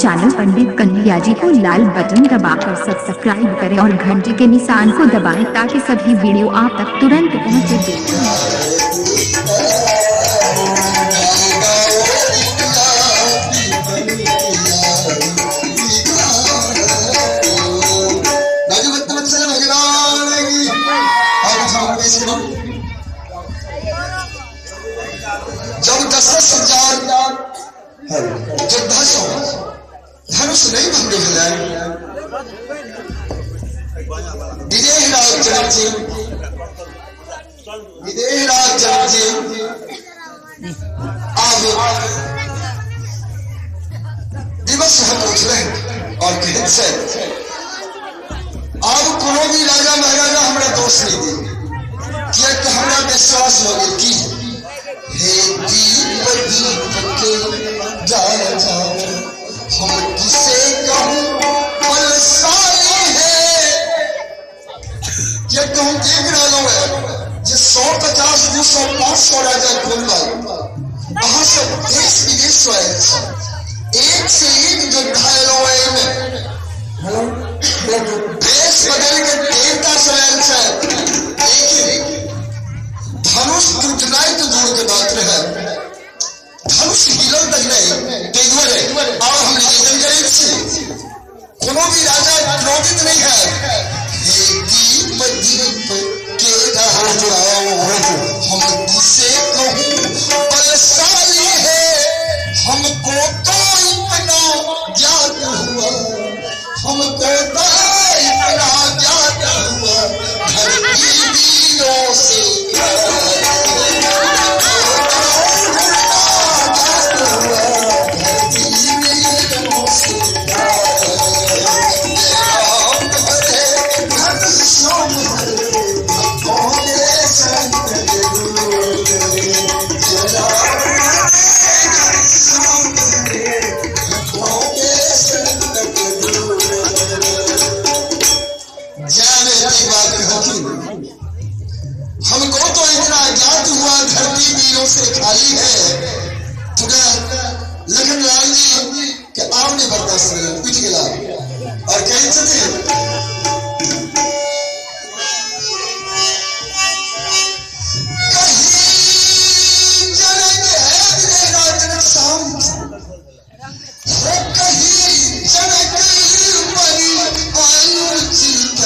Channel पंडित कन्हैया जी को लाल button दबाकर subscribe करें और घंटी के निशान को दबाएं ताकि सभी वीडियो आप तक तुरंत पहुंचे। जब 10,000 योद्धा धनुष नहीं भंग भेलै, विदेहराज जनक जी, विदेहराज जनक जी आब दिवस हम उठले और कहैत छथि आब कोनो भी राजा महाराजा हमरा दोष नहीं दी, कियाकि हमरा विश्वास हो गेल कि हे दीप दीप के राजा हम किसे कहूं बलशाली है। कियाकि हम देख रहा है जे 150 200 500 राजा घूमल, अहाँ सब देश विदेश से आयल छी, एक से एक योद्धा एलहुँ एहिमे, देश बदल के देवता सब आयल छथि, लेकिन धनुष टूटनाइ तो दूर के बात रहे, धनुष हिलल तक नहीं। ताहि दुआरे आब हम निवेदन करैत छी कोनो भी राजा क्रोधित नहीं है। हे दीप दीप के राजा हम किसे कहूं बलशाली है, हमको तो इतना ज्ञात हुआ, हमको तो इतना ज्ञात हुआ धरती वीरों से हमको तो इतना ज्ञात हुआ धरती वीरों से खाली है। लखन लाल जी के आपने बर्दाश्त उठ गया और कही छथिन कहीं जनक है जनक शांत हो, कहीं जनक बड़ी अनुचित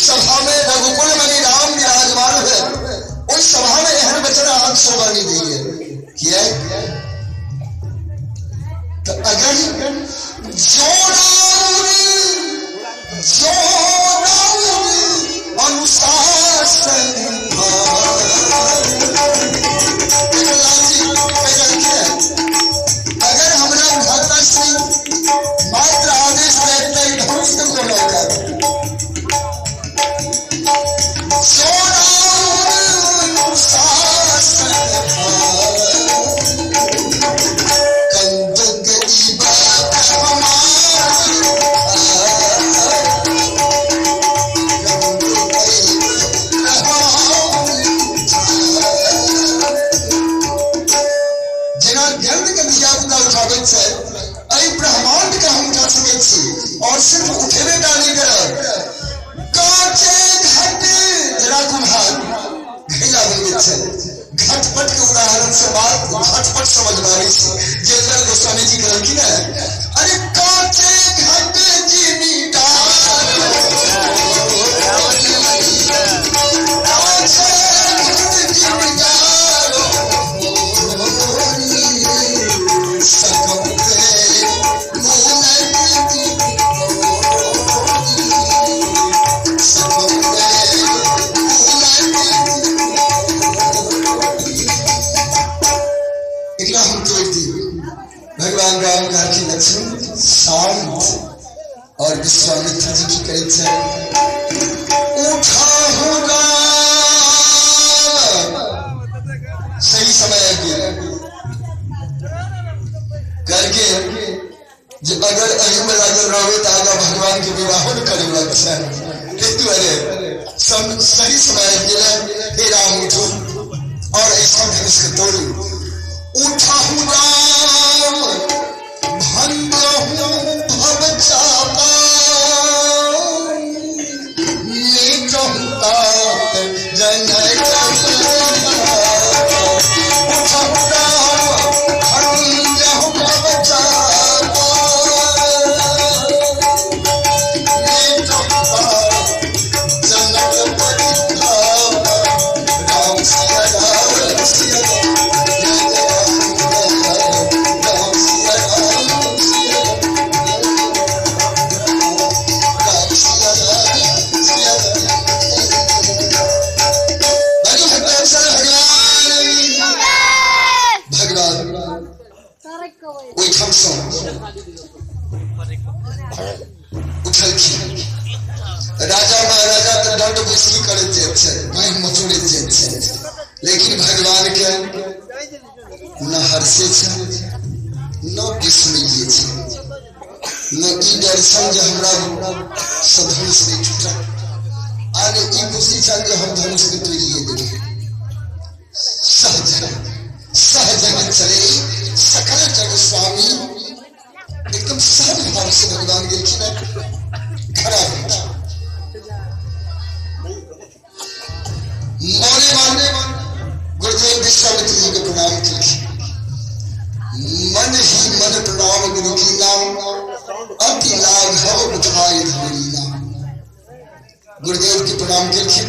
सभा में रघुकुल मणि राम विराजमान है, उस सभा में एहन वचन अहाँ शोभा नहीं दी है। किया तो अगर जो राम अनुशासन अगर हमरा भ्राता श्री मात्र आदेश देते धनुष को लौटा ब्रह्मांड के हम उठा सकै छी और सिर्फ उठेबे टा नहीं करब। कांचे घट जरा कुम्हार घैला बनबैत छै, घटपट के उदाहरण से बात घटपट समझ में आबै छै। जेलर गोस्वामी जी कहलखिन है, अरे कांचे घट जिनी डालो, कांचे घट जिनी डालो, भगवान राम कहलखिन लक्ष्मण शांत और विश्वामित्र जी की करै छै। सही समय गेलै, हे राम उठू और ऐसा धनुष के तोड़ू। उठाहु राम भंगहु भव चापा, मेटहु तात जनक। उठाहु राम भंगहु भव चापा, मेटहु तात जनक परितापा। राम सिया राम सिया राम सिया राम सिया राम सिया राम सिया। भगवान ओहिठामसँ उठलखिन। राजा महाराजा तऽ दंड बैसकी करैत जाइत छै, बाँहि मचोड़ैत जाइत छै, लेकिन भगवान के न हर्षे छै न विस्मये छै, न ई डर छनि जे हमरा से धनुष नहि टूटत, आ ने ई खुशी छनि जे हम धनुष के तोड़िए देबै। सहज सहज चले सकल जग स्वामी, एकदम सहज भाव से भगवान गेलखिन हैं, खड़ा भेलखिन। मौने माने गुरुदेव विश्वामित्र जी के प्रणाम केलखिन। मन ही मन प्रणाम गुरु की नाम, अति लाघव उठाए धरी नाम। गुरुदेव के प्रणाम केलखिन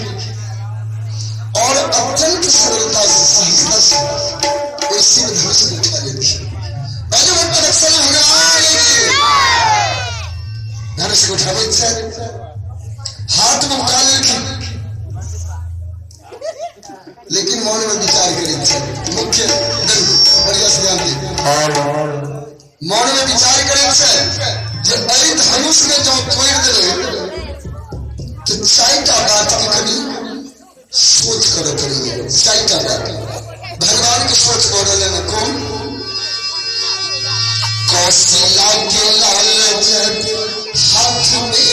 और अत्यंत सरलता से सहजता से ओहि शिव धनुष के उठा लेलखिन। धनुष के उठाबैत छथि, हाथ में उठा लेलखिन, लेकिन मन में विचार करैत छथि। मुख्य बढ़िया से ध्यान दियौ, मन में विचार करैत छथि जे एहि धनुष के जँ तोड़ि देबै तऽ चारिटा बात के कनि सोच करऽ पड़ैया। चारिटा बात भगवान के सोच कऽ रहल है। कौन? कौशला के लाल जब हाथ में